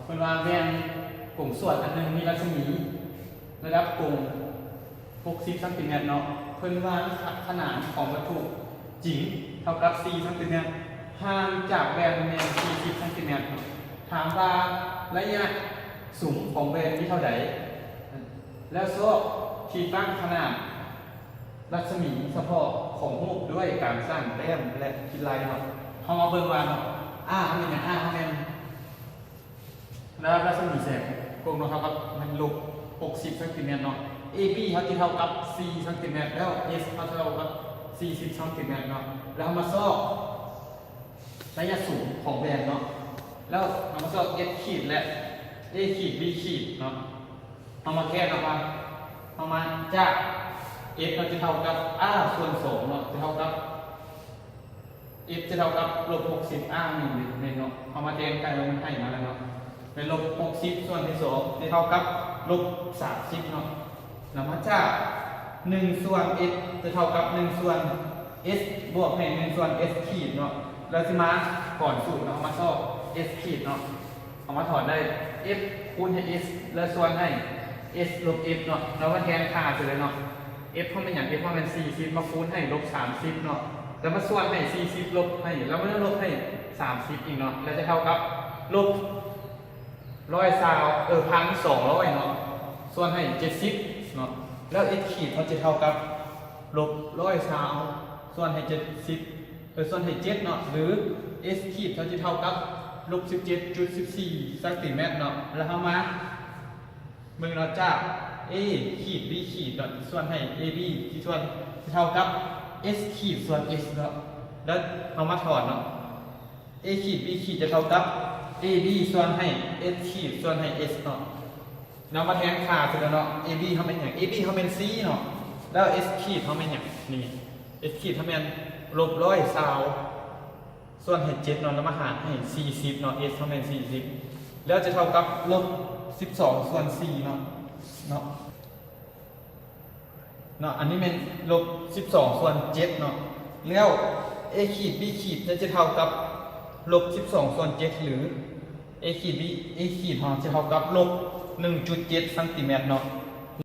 ເພິ່ນວ່າແວ່ນກົງສວນອັນໜຶ່ງມີລັດສະໝີລະດັບກົງຫົກສິບຊັງຕີແມັດເນາະ. ເພິ່ນວ່າຂະໜານຂອງວັດຖຸຈິງເທົ່າກັບສີ່ຊັງຕີແມັດ, ຫ່າງຈາກແວ່ນແມ່ນສີ່ສິບຊັງຕີແມັດ. ຖາມວ່າໄລຍະສຸມຂອງແວ່ນມີເທົ່າໃດ? ແລ້ວຊອກທີ່ຕັ້ງຂະໜານລັດສະໝີສະເພາະຂອງຮູບດ້ວຍການສ້າງແຕ້ມ ແລະ ຄິດໄລ່ເນາະ. ເຮົາມາເບິ່ງວ່າເນາະ R ເຮົາແມ່ນຫຍັງ? R ເຮົາແມ່ນ ລະດັບລັດສະໝີແສງກົງເນາະ ເທົ່າກັບ ມັນລົບຫົກສິບຊັງຕີແມັດເນາະ. AB ເຮົາຈະເທົ່າກັບສີ່ຊັງຕີແມັດ ແລ້ວ S ເຮົາຈະເທົ່າກັບສີ່ສິບຊັງຕີແມັດເນາະ. ແລ້ວເຮົາມາຊອກໄລຍະສູງຂອງແວ່ນເນາະ ແລ້ວເຮົາມາຊອກ S ຂີດ ແລະ A ຂີດ B ຂີດເນາະ. ເຮົາມາແກ້ເນາະວ່າ ເຮົາມາຈາກ S ເນາະ ຈະເທົ່າກັບ R ສ່ວນສອງເນາະ ຈະເທົ່າກັບ F ຈະເທົ່າກັບລົບຫົກສິບ R ນີ້ແມ່ນເນາະ. ເຮົາມາແທນໃສ່ ມັນໃຫ້ມາແລ້ວເນາະ ແມ່ນລົບຫົກສິບສ່ວນໃຫ້ສອງ ຈະເທົ່າກັບລົບສາມສິບເນາະ. ແລ້ວມາຈາກໜຶ່ງສ່ວນ S ຈະເທົ່າກັບໜຶ່ງສ່ວນ S ບວກໃຫ້ໜຶ່ງສ່ວນ S ຂີດເນາະ. ແລ້ວຊິມາຖອນສູດເນາະ ເຮົາມາຊອກ S ຂີດເນາະ. ເຮົາມາຖອນໄດ້ F ຄູນໃຫ້ S ແລ້ວສ່ວນໃຫ້ S ລົບ F ເນາະ. ແລ້ວມາແທນຄ່າໃສ່ເລີຍເນາະ. F ເຮົາແມ່ນຫຍັງ? F ເຮົາແມ່ນສີ່ສິບ ມາຄູນໃຫ້ລົບສາມສິບເນາະ ແລ້ວມາສ່ວນໃຫ້ສີ່ສິບ ລົບໃຫ້ ແລ້ວມາລົບໃຫ້ສາມສິບອີກເນາະ. ແລ້ວຈະເທົ່າກັບລົບຮ້ອຍຊາວ ເອີ ພັນສອງຮ້ອຍເນາະ ສ່ວນໃຫ້ເຈັດສິບເນາະ. ແລ້ວ S ຂີດເຮົາຈະເທົ່າກັບລົບຮ້ອຍຊາວ ສ່ວນໃຫ້ເຈັດສິບ ເອີ ສ່ວນໃຫ້ເຈັດເນາະ ຫຼື S ຂີດເຮົາຈະເທົ່າກັບລົບສິບເຈັດຈຸດສິບສີ່ຊັງຕີແມັດເນາະ. ແລ້ວເຮົາມາເບິ່ງເນາະ ຈາກ A ຂີດ B ຂີດເນາະ ສ່ວນໃຫ້ AB ທີ່ສ່ວນ ຈະເທົ່າກັບ S ຂີດສ່ວນ S ເນາະ. ແລ້ວເຮົາມາຖອນເນາະ A ຂີດ B ຂີດຈະເທົ່າກັບ AB ສ່ວນໃຫ້ S ຂີດສ່ວນໃຫ້ S ເນາະ. ນຳມາແທນຄ່າໃສ່ເນາະ AB ເຮົາແມ່ນຫຍັງ? AB ເຮົາແມ່ນສີ່ເນາະ ແລ້ວ S ຂີດເຮົາແມ່ນຫຍັງ? ນີ້ S ຂີດເຮົາແມ່ນລົບຮ້ອຍຊາວ ສ່ວນໃຫ້ເຈັດເນາະ ແລ້ວມາຫານໃຫ້ສີ່ສິບເນາະ S ເຮົາແມ່ນສີ່ສິບ ແລ້ວຈະເທົ່າກັບລົບສິບສອງສ່ວນສີ່ເນາະ ເນາະ ເນາະ. ອັນນີ້ແມ່ນລົບສິບສອງສ່ວນເຈັດເນາະ. ແລ້ວ A ຂີດ B ຂີດຈະເທົ່າກັບລົບສິບສອງສ່ວນເຈັດ ຫຼື A ຂີດ B A ຂີດເຮົາຈະເທົ່າກັບລົບໜຶ່ງຈຸດເຈັດຊັງຕີແມັດເນາະ.